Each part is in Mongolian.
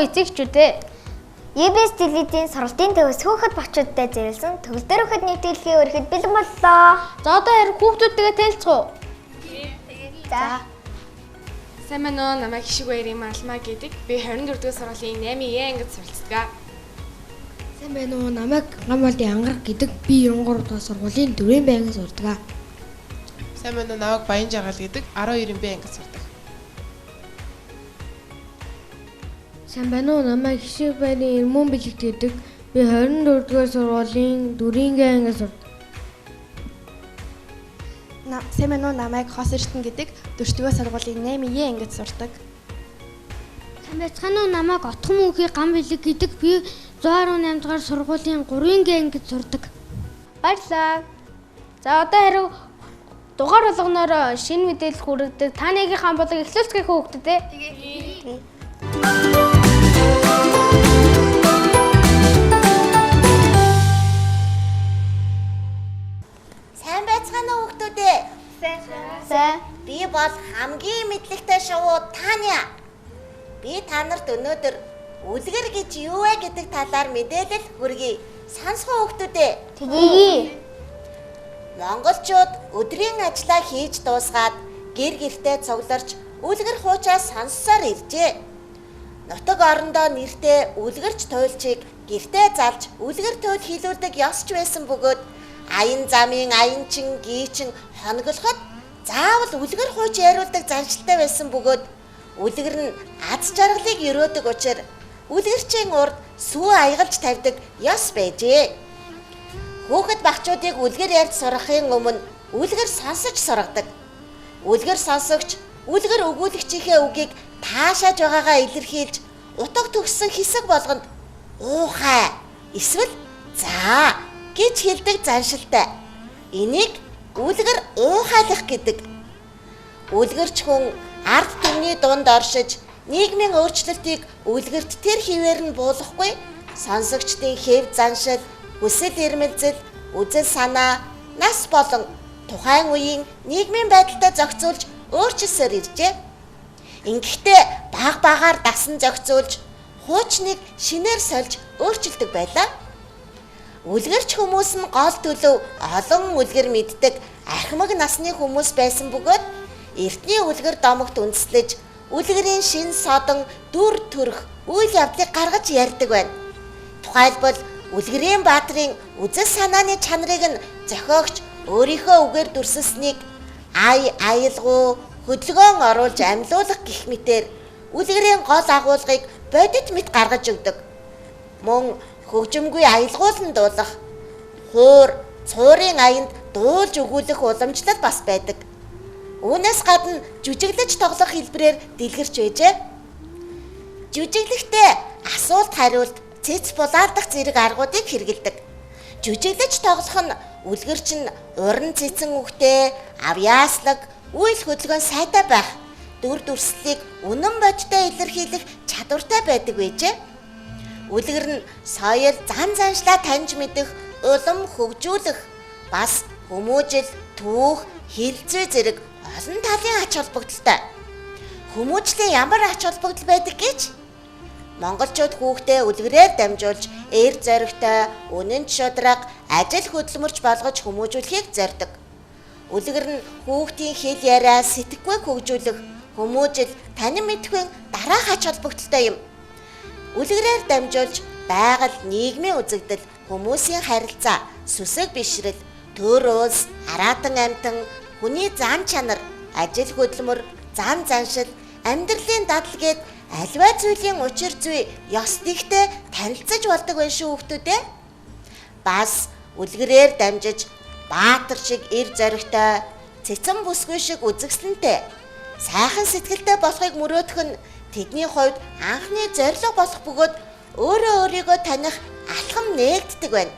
уу эцэг эхчүүдээ. EBS телевизийн сургалтын төвөөс хүүхэд багчуудтай зориулсан төгөлдөр хүүхэд нийтлэгийн өрхөд бэлэн боллоо. За одоо харин хүүхдүүдтэйгээ танилцах уу? За. Сайн байна уу? Намайг Хишиг баярын Малмаа гэдэг. Би 24 дугаар сургуулийн 8 Е ангид суралцдаг. Сайн байна уу? Намайг Гамбалдын Ангараг гэдэг. Би 93 дугаар сургуулийн 4-ийн Б ангид сурдаг. Сайн байна уу? Намайг Баян Жаргал гэдэг. 12-ийн Б ангид сурдаг. Сайн байна уу? Намайг Хишиг баярын Эрмэн Бэлэгт гэдэг. Би 24 дугаар сургуулийн 4-ийн Г ангид сурдаг. Сайн байна уу? Намайг Хос Эрдэнэ гэдэг. 4 дугаар сургуулийн 8 Е ангид сурдаг. Сайн байцгаана уу? Намайг Отхон мөнхийн Гам Бэлэг гэдэг. Би 118 дугаар сургуулийн 3-ийн Г ангид сурдаг. Баярлалаа. За одоо харин дугаар болгоноор шинэ мэдээлэл хүргэдэг Танягийнхаа хамболог эхлүүлцгээе хүүхдүүдээ. Тэгээ. Сайн байцгаана уу хүүхдүүдээ? Сайн. Би бол хамгийн мэдлэгтэй шувуу Таня. Би та нарт өнөөдөр үлгэр гэж юу вэ гэдэг талаар мэдээлэл хүргэе. Сонсгоо хүүхдүүдээ. Тэгээ. Монголчууд өдрийн ажлаа хийж дуусгаад гэр гертээ цугларч үлгэр хуучаа сонссоор иржээ. Нутаг орондоо нэртэй үлгэрч туйлчийг гертээ залж үлгэр туйл хилүүлдэг ёсч байсан бөгөөд аян замын аянчин гийчин хоноглоход заавал үлгэр хууч яриулдаг заншилтай байсан бөгөөд үлгэр нь аз жаргалыг өрөөдөг учир үлгэрчийн урд сүү аягалж тавьдаг ёс байжээ. Хүүхэд багчуудыг үлгэр ярьж сургахын өмнө үлгэр сонсож сургадаг. Үлгэр сонсогч үлгэр өгүүлэгчийнхээ үгийг таашааж байгаагаа илэрхийлж утга төгссөн хэсэг болгонд уухай эсвэл за гэж хэлдэг заншилтай. Энийг үлгэр уухайлах гэдэг. Үлгэрч хүн ард түмний дунд оршиж нийгмийн өөрчлөлтийг үлгэрт тэр хэвээр нь буулгахгүй сонсогчдын хэв заншил, хүсэл эрмэлзэл, үзэл санаа, нас болон тухайн үеийн нийгмийн байдалтай зохицуулж өөрчилсөөр иржээ. Ингэхдээ баг багаар дасан зохицуулж хуучныг шинээр сольж өөрчилдөг байлаа. Үлгэрч хүмүүс нь гол төлөв олон үлгэр мэддэг архимаг насны хүмүүс байсан бөгөөд эртний үлгэр домогт үндэслэж үлгэрийн шин содон дүр төрх үйл явдлыг гаргаж ярьдаг байна. Тухайлбал үлгэрийн баатрын үзэл санааны чанарыг нь зохиогч өөрийнхөө үгээр дүрсэлснийг ай аялгуу хөдөлгөөн оруулж амьлуулах гэх мэтээр үлгэрийн гол агуулгыг бодит мэт гаргаж өгдөг. Мөн хөгжимгүй аялгуулан дуулах, хуур, цуурын аянд дуулж өгүүлэх уламжлал бас байдаг. Үүнээс гадна жүжиглэж тоглох хэлбэрээр дэлгэрч байжээ. Жүжиглэхдээ асуулт хариулт, цэц булаардах зэрэг аргуудыг хэрэглэдэг. Жүжиглэж тоглох нь үлгэрч нь уран цэцэн үгтэй, авьяаслаг, үйл хөдөлгөөн сайтай байх, дүр дүрслэлийг үнэн бодиттой илэрхийлэх чадвартай байдаг байжээ. Үлгэр нь соёл, зан заншлаа таньж мэдэх, улам хөгжүүлэх, бас хүмүүжил, түүх, хэлцээ зэрэг олон талын ач холбогдолтой. Хүмүүжлийн ямар ач холбогдол байдаг гэж? Монголчууд хүүхдээ үлгэрээр дамжуулж, эр зоригтой, үнэн шударга, ажил хөдөлмөрч болгож хүмүүжүүлэхийг зорддог. Үлгэр нь хүүхдийн хэл яриа, сэтгэхүйг хөгжүүлэх, хүмүүжил, танин мэдэхүйн дараах ач холбогдолтой юм. Үлгэрээр дамжуулж байгаль, нийгмийн үзэгдэл, хүмүүсийн харилцаа, сүсэг бишрэл, төр улс, араатан амьтан, хүний зан чанар, ажил хөдөлмөр, зан заншил, амьдралын дадал гээд аливаа зүйлийн учир зүй ёс дэгтэй танилцаж болдог байх шүү хүүхдүүдээ. Бас үлгэрээр дамжиж баатар шиг эр зоригтой, цэцэн бүсгүй шиг үзэсгэлэнтэй, сайхан сэтгэлтэй болохыг мөрөөдөх нь тэдний хувьд анхны зорилго болох бөгөөд өөрөө өөрийгөө таних алхам нээгддэг байна.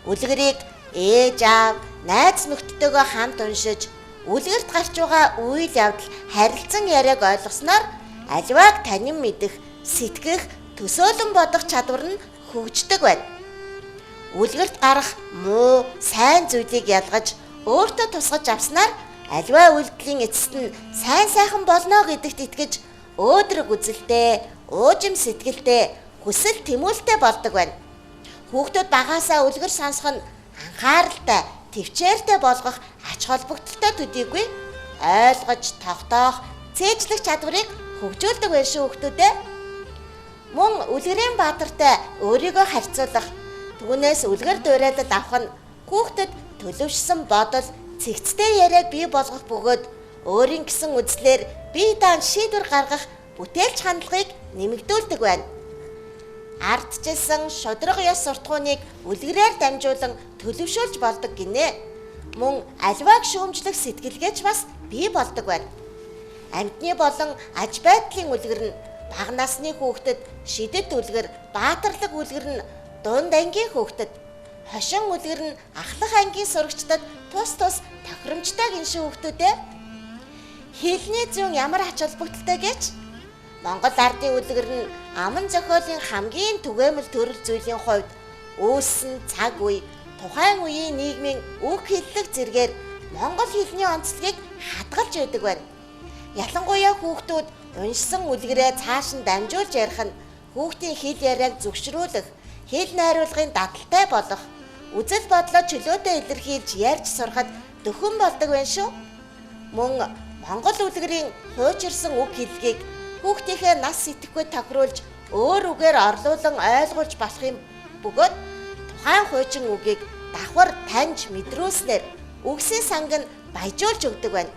Үлгэрийг ээж аав, найз нөхдөдтэйгөө хамт уншиж, үлгэрт гарч байгаа үйл явдал, харилцан яриаг ойлгосноор аливааг танин мэдэх, сэтгэх, төсөөлөн бодох чадвар нь хөгждөг байна. Үлгэрт гарах муу, сайн зүйлийг ялгаж, өөртөө тусгаж авснаар аливаа үйлдэлийн эцэст нь сайн сайхан болно гэдэгт итгэж, өөдрөг үзэлтэй, уужим сэтгэлтэй, хүсэл тэмүүлэлтэй болдог байна. Хүүхдүүд багаасаа үлгэр сонсох нь анхааралтай, төвчээртэй болгох ач холбогдолтой төдийгүй ойлгож, тогтоох, цээжлэх чадварыг хөгжүүлдэг байх шүү хүүхдүүдээ. Мөн үлгэрийн баатартай өөрийгөө харьцуулах, түүнээс үлгэр дуурайлал авах нь хүүхдэд төлөвшсөн бодол, цэгцтэй яриаг бий болгох бөгөөд өөрийн гэсэн үзлээр бие даан шийдвэр гаргах бүтээлч хандлагыг нэмэгдүүлдэг байна. Ардчилсан шударга ёс суртахууныг үлгэрээр дамжуулан төлөвшүүлж болдог гинэ. Мөн аливааг шүүмжлэх сэтгэлгээч бас бий болдог байна. Амьтны болон аж байдлын үлгэр нь бага насны хүүхдэд шидэт үлгэр, баатарлаг үлгэр нь дунд ангийн хүүхдэд, хошин үлгэр нь ахлах ангийн сурагчдад тус тус тохиромжтой гиншин хүүхдүүдээ. Хэлний зүүн ямар ач холбогдолтой гэж? Монгол ардын үлгэр нь аман зохиолын хамгийн түгээмэл төрөл зүйлийн хувьд үүссэн цаг үе, тухайн үеийн нийгмийн үг хэллэг зэргээр монгол хэлний онцлогийг хадгалж байдаг байна. Ялангуяа хүүхдүүд уншсан үлгэрээ цааш нь дамжуулж ярих нь хүүхдийн хэл яриаг зөвшрүүлэх, хэл найруулгын дадалтай болох, үзэл бодлоо чөлөөтэй илэрхийлж ярьж сурахад дөхөн болдог байх шүү. Мөн монгол үлгэрийн хуучирсан үг хэллэгийг хүүхдийнхээ нас сэтгэхгүй тохируулж өөр үгээр орлуулан ойлгуулж болох юм бөгөөд тухайн хуучин үгийг давхар таньж мэдрүүлснээр үгсийн санг нь баяжуулж өгдөг байна.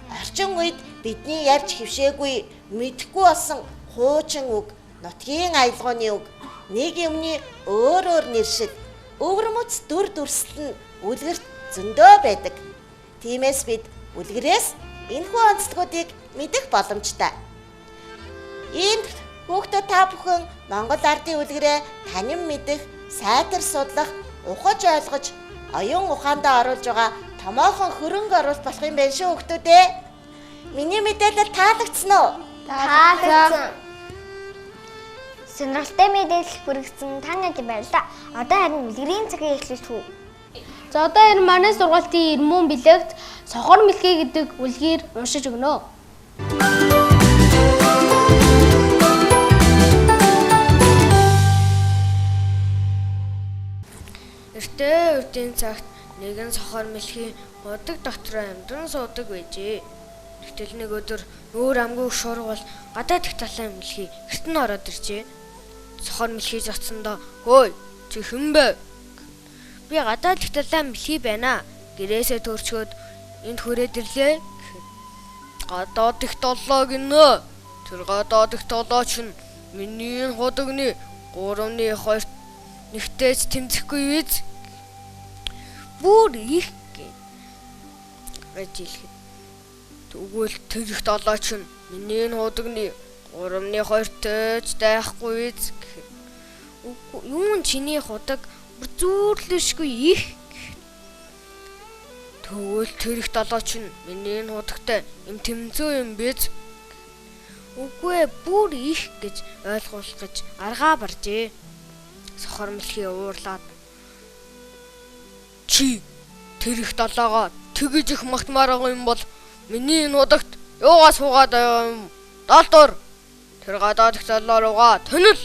Орчин үед бидний ярьж хөвшөөгүй, мэдэхгүй болсон хуучин үг, нутгийн аялгууны үг, нэг юмны өөр өөр нэршил, өвөрмөц дүр дүрслэл нь үлгэрт зөндөө байдаг. Тиймээс бид үлгэрээс энэхүү онцлогуудыг мэдэх боломжтой. Иймд хүүхдүүд та бүхэн Монгол ардын үлгэрээ танин мэдэх, сайтар судлах, ухаж ойлгож, оюун ухаандаа оруулж байгаа томоохон хөрөнгө оруулалт болох юм байна шүү хүүхдүүдээ. Миний мэдээлэл таалагдсан уу? Таалагдсан. Сонирхолтой мэдээлэл хүргэсэн та нарт баярлалаа. Одоо харин үлгэрийн цагийг эхлүүлэх үү? За одоо энэ манай сургуулийн Эрмүүн бэлэгт сохор мэлхий гэдэг үлгэр уншиж өгнө. Эртээ үрдийн цагт нэгэн сохор мэлхий удаг дотор амьдран суудаг байжээ. Гэтэл нэг өдөр нүүр амгүй шуургуул гадаад их талын мэлхий гэрт нь ороод иржээ. Сохор мэлхий зогсондоо "Хөөй, чи хэн бэ?" "Би гадаад их талын мэлхий байна. Гэрээсээ төрчгөөд энд хүрээд ирлээ" гэхэд "Гадаад их талаа гинэ. Тэр гадаад их талаа чинь миний энэ худагны 3-2 нэгтээч тэмцэхгүй биз? Бүр их гэж хэлэхэд тэгвэл тэр их долоо чинь миний энэ худагны 3-2 төөч дайхгүй биз гэхэд үгүй юун чиний худаг бүр зүүрлэшгүй их гэхэд тэгвэл тэр их долоо чинь миний энэ худагтай юм тэмцүү юм биз? Үгүй бүр их гэж ойлгуулах гэж аргаа баржээ. Сохор мэлхий уурлаад чи тэр их долоогоо тэгж их магтмаар байгаа юм бол миний энэ удагт юугаа суугаад байгаа юм долдор тэр гадаад их долоо руугаа төнөл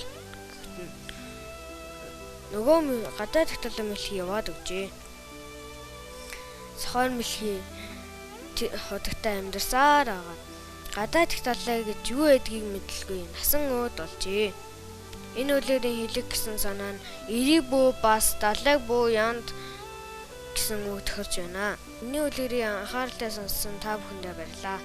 нөгөө гадаад их долоо мэлхий яваад өгчээ. Сохор мэлхий худагтай амьдарсаар агаад гадаад их долоо гэж юу байдгийг мэдлгүй насан өөд болжээ. Энэ үлгэрийн хэлэг гэсэн санаа нь эрийг бүү бас далайг бүү янд гэсэн үг тохирч байна. Миний үлгэрийн анхааралтай сонссон та бүхэндээ баярлалаа.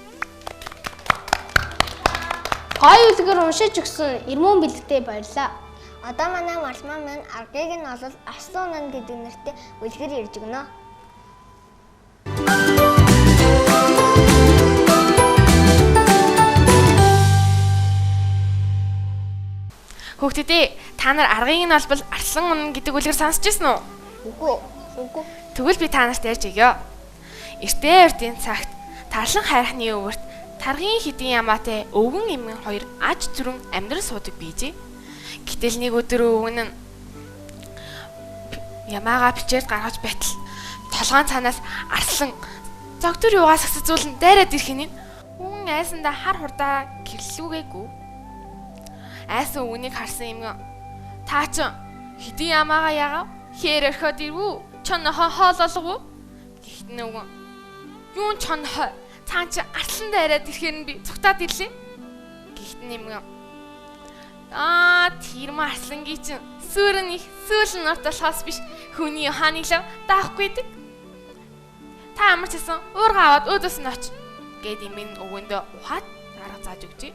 Гоё үлгэр уншиж өгсөн Эрмүүн бэлэгтээ баярлалаа. Одоо манай Марлмаа маань аргыг нь олол Арслан унан гэдэг нэртэй үлгэр ярьж өгнө. Хүүхдүүдээ та нар аргыг нь олбол арслан унан гэдэг үлгэр сонсч ирсэн үү? Үгүй. Үгүй. Тэгвэл би та нарт ярьж өгье. Эртээ урдын цагт тарлан хайрхны өвөрт таргийн хэдийн ямаатай өвгөн эмгэн хоёр аж зүрэн амьдран суудаг бийжээ. Гэтэл нэг өдөр өвгөн нь ямаагаа бичээд гаргаж байтал толгоон цаанаас арслан зогтөр юугаа сагсацуулан дайраад ирэх нь хүн айсандаа хар хурдаа гэрлүүгээгүй. Айсан өвгөнийг харсан эмгэн та ч хэдийн ямаагаа яагав? Хээр орхиод ирвүү? Чон нохой хоол олгов уу? Гэхдээ өвгөн юун чон нохой? Цаан чи арслан дайраад ирэхээр нь би цугтаад ирлээ. Гэхдээ эмгэн аа тэр ма арслангийн чинь сүрэн их сүүл нь урт болохоос биш хүний хааны лав даахгүй гэдэг. Та ямар ч гэсэн уурга аваад өөдөөс нь оч гэд эмгэн өвгөндөө ухаад арга зааж өгчээ.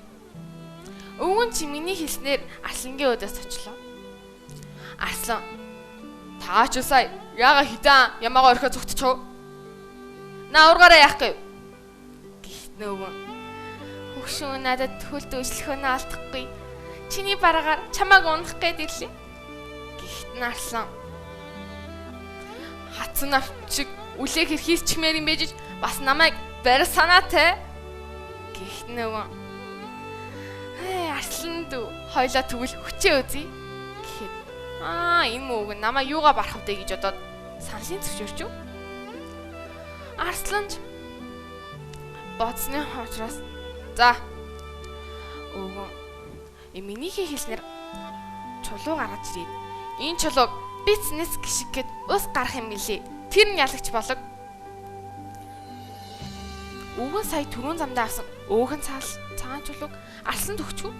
Өвгөн чи миний хэлснээр арслангийн өөдөөс очлоо. Арслан та ч сая яага хитэн ямаага орхио цугтчихв. На уургаараа яах гэв? Гэхдээ өвгөн хөгшин надад хөлд өшлөхөө нь алдахгүй. Чиний бараагаар чамааг унах гээд ирлээ. Гэхдээ арслан хатсан авчиг үлээх хэрхийсчмээр юм байж бас намайг барь санаатай. Гэхдээ өвгөн арслан дүү хоёлаа тэгвэл хүчээ үзье гэхэд аа энэ мөөг намайг юугаа барах вэ гэж бодоод саналын зөвшөөрч. Арсланч бодсны учраас за өвгөн эмгэнийхээ хэлснээр чулуу гаргаж ирээд энэ чулууг бизнес гişг гэд ус гарах юм гэлээ. Тэр нь ялагч болог. Өвгөн сая түрүүн замдаа авсан өөхөн цагаан чулууг арслан төгчв.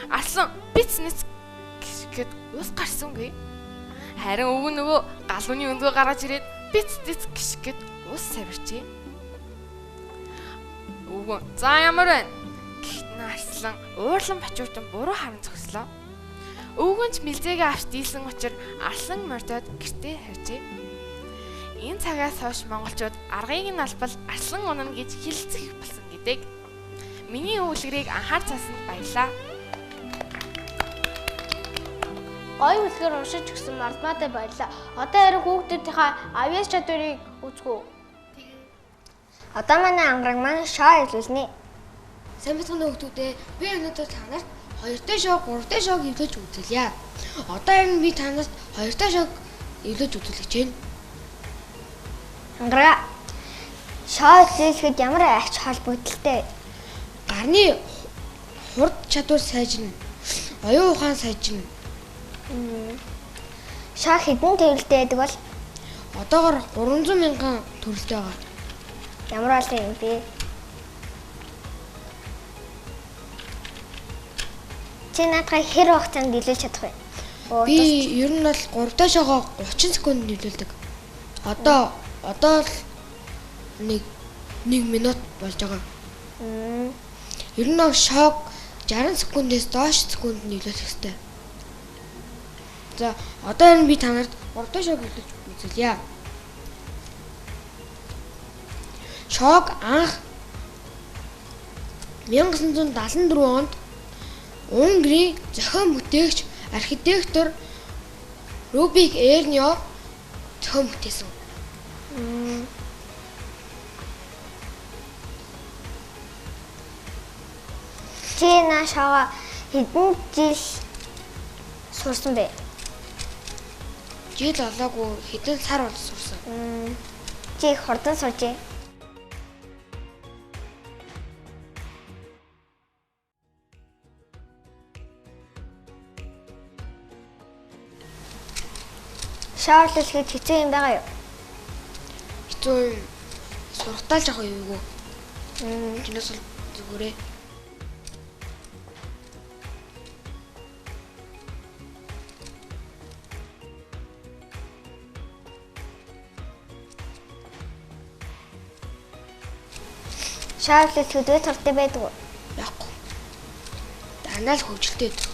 Арслан бизнес гişг гэд ус гарсангүй. Харин өвгөн нөгөө галууны өндгөө гаргаж ирээд бизнес гişг гэд ус савирчээ. Өвгөн за ямар байна? Гэхдээ арслан уурлан бачууртан буруу харан зогслоо. Өвгөн ч мэлзээгээ авч дийлсэн учир арслан мордоод гэртээ харжээ. Энэ цагаас хойш монголчууд аргыг нь албал арслан унана гэж хэлцэх болсон гэдэг. Миний өгүүлгэрийг анхаар цаасанд баярлаа. Гоё үлгэр уншиж өгсөн Мардмаатай баярлаа. Одоо харин хүүхдүүдийнхээ авьяас чадварыг үзэх үү? Одоо манай ангараг маань шоо эвлүүлнэ. Сайн бацхан хүүхдүүдээ би өнөөдөр та нарт 2-тай шоу, 3-тай шоуг эвлүүлж үзүүлье. Одоо харин би та нарт 2-тай шоуг эвлүүлж үзүүлэх гэж байна. Ангараг шоо эвлүүлэхэд ямар ач холбогдолтой вэ? Гарны хурд чадвар сайжирна. Оюун ухаан сайжирна. Шоо хэдэн төрөлтэй байдаг бол? Одоогор 300 мянган төрөлтэй байгаа. Ямар олон юм бэ? Чи наадхаа хэр хугацаанд илүүлж чадах вэ? Би ер нь бол 3-тай шоогоо 30 секундэд илүүлдэг. Одоо л 1 минут болж байгаа. Ер нь бол шоог 60 секундээс доош секундэд илүүлэх хэрэгтэй. За одоо энэ би та нарт 3-тай шоог илүүлж үзүүлье. Шоог анх 1974 онд Унгарын зохион бүтээгч архитектор Рубик Эрнио зохион бүтээсэн. Чи на шоогоо хэдэн жил сурсан бэ? Жил олоогүй хэдэн сар бол сурсан. Чи их хурдан суржээ. Шоо эвлүүлэхэд хэцүү юм байгаа юу? Хэцүү юм. Сурахтаа л жоох юугүй. Чинээс бол зүгээрээ. Шоо эвлүүлэхэд үе туртай байдаг уу? Байхгүй. Дандаа л хөгжилтэй байдаг.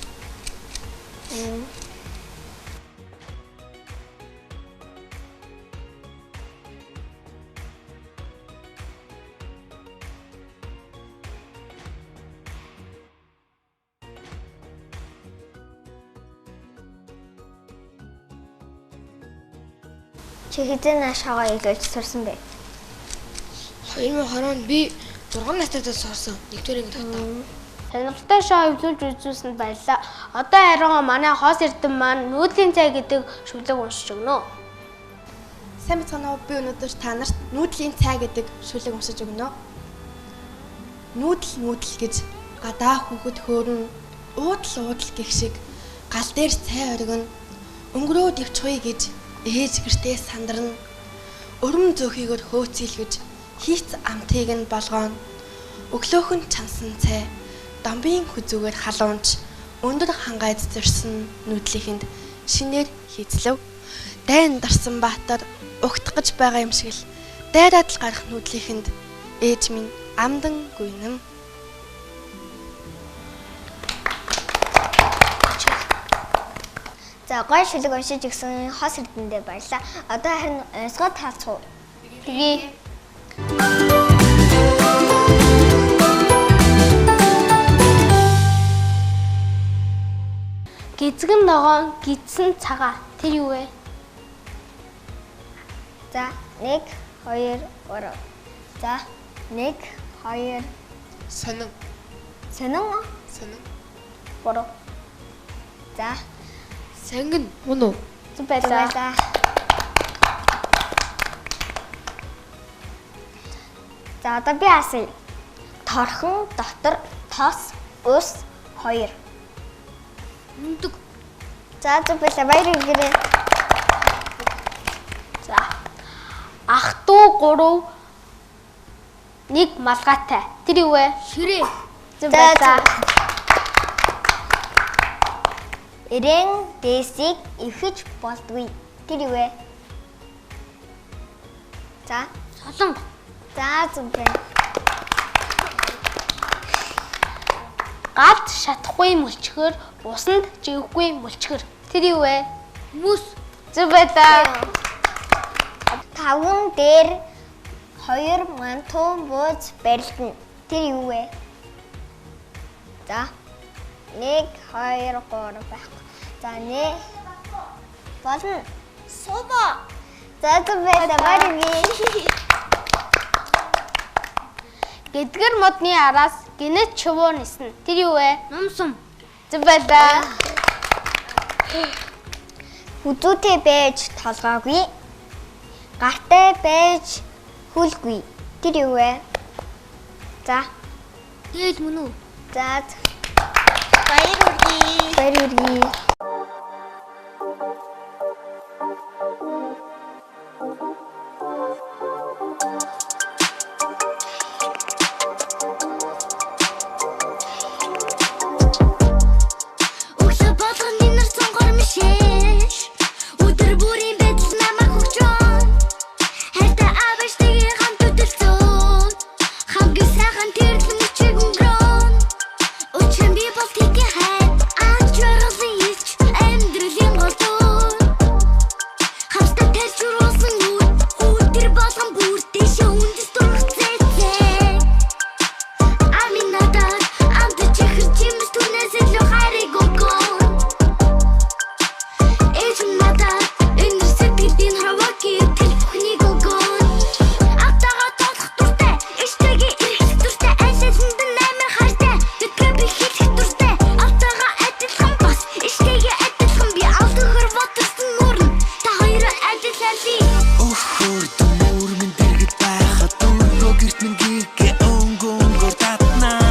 Чи хэзээ наашаага илүүлж сурсан бэ? 2020 онд би 6 настайдаа сурсан. 1-р анги тогтоо. Сонирхолтой шоу эвлүүлж үзүүлсэнд баярлалаа. Одоо харин манай хоос эрдэм маань нүүдлийн цай гэдэг шүлэг уншиж өгнө. Сайн бацгаана уу? Би өнөөдөр та нарт нүүдлийн цай гэдэг шүлэг уншиж өгнө. Нүүдэл нүүдэл гэж гадаа хүүхэд хөөрөн Уудал уудал гэх шиг гал дээр цай оргино. Өнгөрөөд явчихъя гэж ээж гэртээ сандарна. Өрөм зөөхийгөр хөөцөлгөж хийц амтыг нь болгооно. Өглөөхөн чансан цай домбын хүзүүгээр халуунч өндөр хангайд зорьсон нүүдлийнхэнд шинээр хийцлэв. Дайн дарсан баатар угтах гэж байгаа юм шиг л дайраад л гарах нүүдлийнхэнд ээж минь амдан гүйнэм. За гой шүлэг уншиж өгсөн хос эрдэндээ баярлалаа. Одоо харин унсгаа таалцах уу? Тэгээ. Гизгэн ногоон гидсэн цагаа. Тэр юу вэ? За 1 2 3. За 1 2 Сонин. Сонин. Сонин. 3. За Сангин мөн үү? Зүг байлаа. За одоо би асууя. Торхон дотор тос ус 2. Өндөг. За зүг байлаа. Баяр хүргэе. За. Ах トゥ 3 нэг малгайтай. Тэр юу вэ? Ширээ. Зүг байлаа. Эрен дээсийг эвхэж болдгүй. Тэр юу вэ? За, Солонго. За зүг байна. Галд шатахгүй мөлчгөр, усанд живэхгүй мөлчгөр. Тэр юу вэ? Хүмүүс. Зүг байлаа. Тавган дээр 2 мантуу бууз барилдана. Тэр юу вэ? За 1 2 3 байхгүй. За 1 болно. Сууба. За зүг байлаа. Баяр хүргэе. Гэдгэр модны араас гинэт чувуу ниснэ. Тэр юу вэ? Номсон. Зүг байлаа. Хүзүүтэй байж толгоогүй. Гартай байж хүлгүй. Тэр юу вэ? За. Дээл мөн үү? За. Баяр хүргэе. Баяр хүргэе. Өглөө болгоны нар цонгор мишээ. Өдөр бүрийн байдал намайг хөгжөөн. Хайртай аавчтайгийн хамт хөдөлцөөн. Хамгийн сайхан тэрл мөчийг өнгөрөөн. Учир нь би бол тэдний хайр. Аз жаргалын илч амьдралын гол дүр. Хамтдаа тайлж уруулсан үр. Өдөр болгон бүр дэшээ үндэс дурах зээцээ. Амин надад амт чихэр чимс түнээс илүү хайрыг өгөн. Ээж минь надад энэ сэтгэлийн харваки тэл бүхнийг өгөн. Автагаа тоглох дуртай, ээжтэйгээ ирэхлэх дуртай, аль алинд нь амар хайртай, гэдгээ би хэлэх дуртай. Автагаа адилхан бас ээжтэйгээ адилхан би алд өгөр бодсон мөрн. Та хоёроо адил алий. Өхөр дүр минь дэргэд байхад өнгө гэрт минь гигэ өнгө өнгөөр татнаа.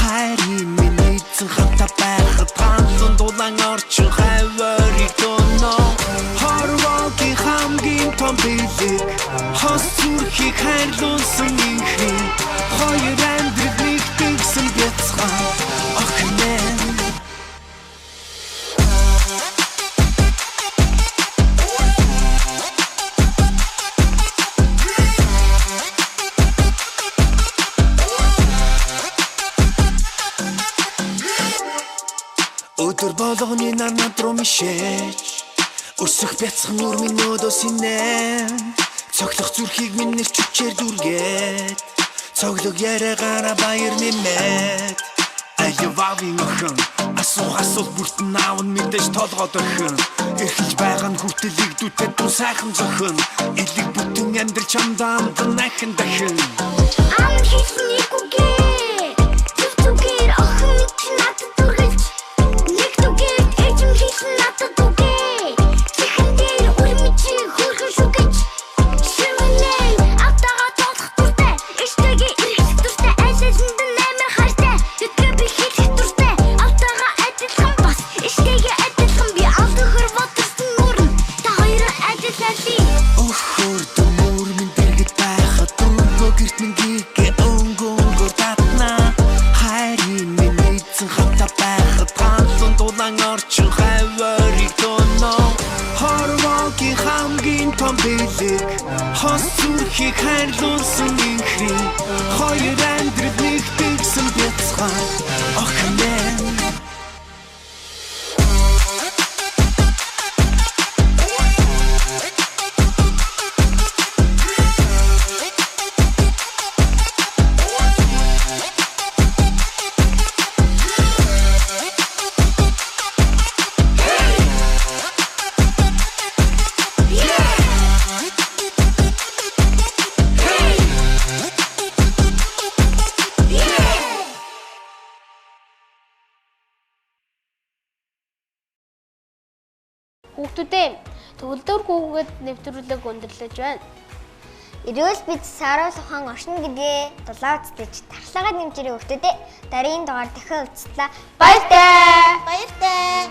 Хайрын минь эзэн хамтаа байхад ганцхан дулаан орчин хавьарыг доноо. Хорвогийн хамгийн том бэлэг хос зүрхийг хайрлуулсан инхний хоёр амьдрал нэгдэгсэн бяцхан охин ээ. Өдөр болгоны нар над руу мишээж өрсөх бяцхан үр минь өөдөөс инээн. Цоглох зүрхийг минь нэр чүчээр дүргээд цоглог яриагаараа баяр нэмээд. Аявавын охин асуух асуулт бүртэн аав нь мэдээж толгой дохин. Эрхэлж байгаа нь хүртэл игдүүтэй дүү сайхан зохин. Элэг бүтэн амьдрал чамдаа амдан ахин дахин. Ам хэлсэн нэг үгээ. Зүг зүгээр охин минь чи надад үргэлж. Нэг түгээр ээж минь хэлсэн надад үгээ. Чихэн дээр үр минь чи хөөрхөн шүү гэж. Ширмэнээ автагаа тоглох дуртай, ээжтэйгээ ирэхлэх дуртай, аль алинд нь амар хайртай, гэдгээ би хэлэх дуртай. Автагаа тасаалъя. Өхөр дүмөр минь дэргэд байхад өнгөө гэрт минь гигэ өнгө өнгөөр татнаа. Хайрын минь эзэн хамтаа байхад ганцхан дулаан орчин хавьарыг доноо. Хорвоогийн хамгийн том бэлэг хос зүрхийг хайрлуулсан инхрийн хоёр амьдрал нэгтгсэн бяцхан охин минь. Хүүхдүүдээ төгөлдөр хүүхэд нэвтрүүлэг өндөрлөж байна. Эрүүл бид саруул ухаан оршино гэдгээ дулаа үзтэж тархлагаад нэмжирээ хүүхдүүдээ дараагийн дугаар дахин уулзлаа. Баяртай. Баяртай.